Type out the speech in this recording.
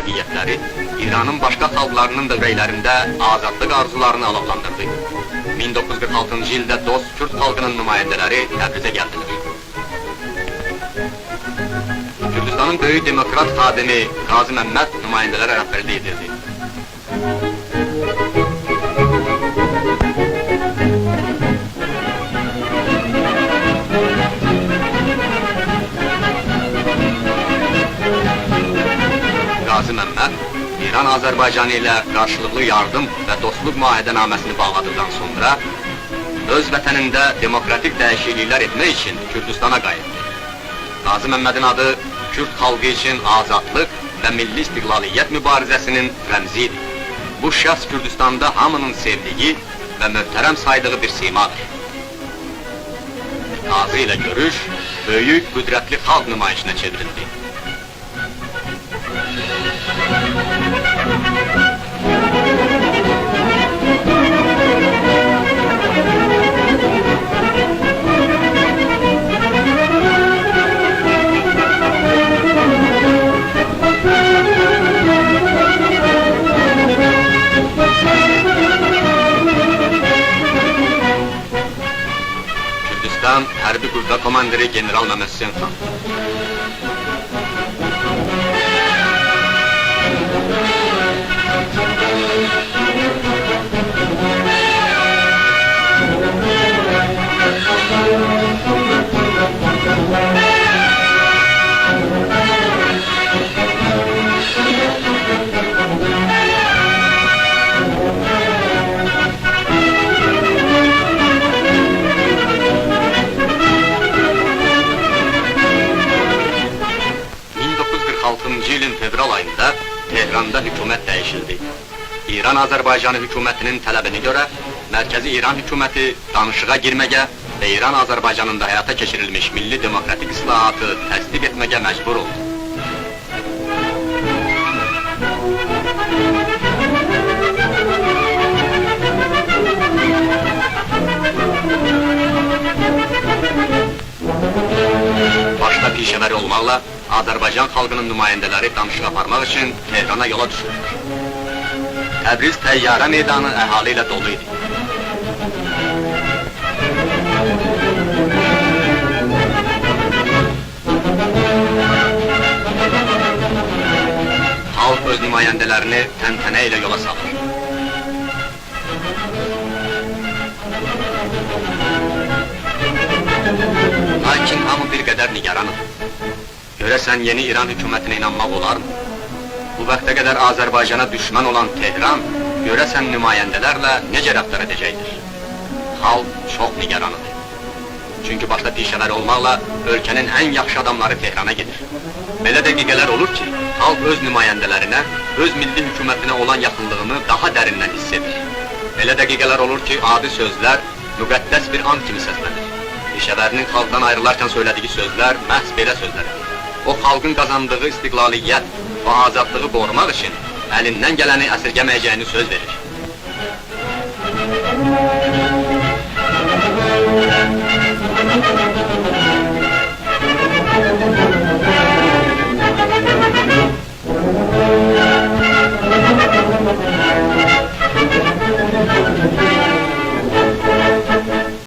müvəffəqiyyətləri İranın başqa xalqlarının da ürəklərində azadlıq arzularını alovlandırdı. 1946-cı ildə dost Kürd xalqının nümayəndələri Təbrizə gəldilər. Kürdistanın böyük demokrat xadimi Qazi Məmməd nümayəndələrə rəhbərlik edirdi. Qazi Məmməd İran Azərbaycanı ilə qarşılıqlı yardım və dostluq müahidənaməsini bağladıqdan sonra öz vətənində demokratik dəyişikliklər etmək üçün Kürdistana qayıtdı. Qazi Məmmədin adı Kürd xalqı üçün azadlıq və milli istiqlaliyyət mübarizəsinin rəmzi idi. Bu şəxs Kürdistanda hamının sevdiyi və möhtərəm saydığı bir simadır. Qazi ilə görüş böyük qüdrətli xalq nümayişinə çevrildi. Kürdistan Hərbi Qüvvə Komandiri General Məmməd Hüseyn xan. ...1946-cı ilin fevral ayında Tehranda hökumət dəyişildi. İran Azərbaycanı hökumətinin tələbinə görə Mərkəzi İran hökuməti danışığa girməyə və İran Azərbaycanında həyata keçirilmiş milli demokratik islahatı təsdiq etməyə məcbur oldu. Başda pişəvəri olmaqla Azərbaycan xalqının nümayəndələri danışıq aparmaq üçün Tehrana yola düşürdülər. Təbriz təyyarə meydanı əhali ilə dolu idi. Xalq öz nümayəndələrini təntənə ilə yola salır. Lakin hamı bir qədər nigaranır. Görəsən, yeni İran hökumətinə inanmaq olarmı? Bu vaxta qədər Azərbaycana düşmən olan Tehran, görəsən nümayəndələrlə necə rəftar edəcəkdir? Xalq çox nigaranıdır. Çünki başda pişəvər olmaqla ölkənin ən yaxşı adamları Tehrana gedir. Belə dəqiqələr olur ki, xalq öz nümayəndələrinə, öz milli hökumətinə olan yaxınlığını daha dərindən hiss edir. Belə dəqiqələr olur ki, adi sözlər müqəddəs bir and kimi səslənir. Pişəvərinin xalqdan ayrılarkən söylədiyi sözlər məhz belə sözlər edir. O, xalqın qazandığı istiqlaliyyət və azadlığı qorumaq üçün əlindən gələni əsirgəməyəcəyini söz verir.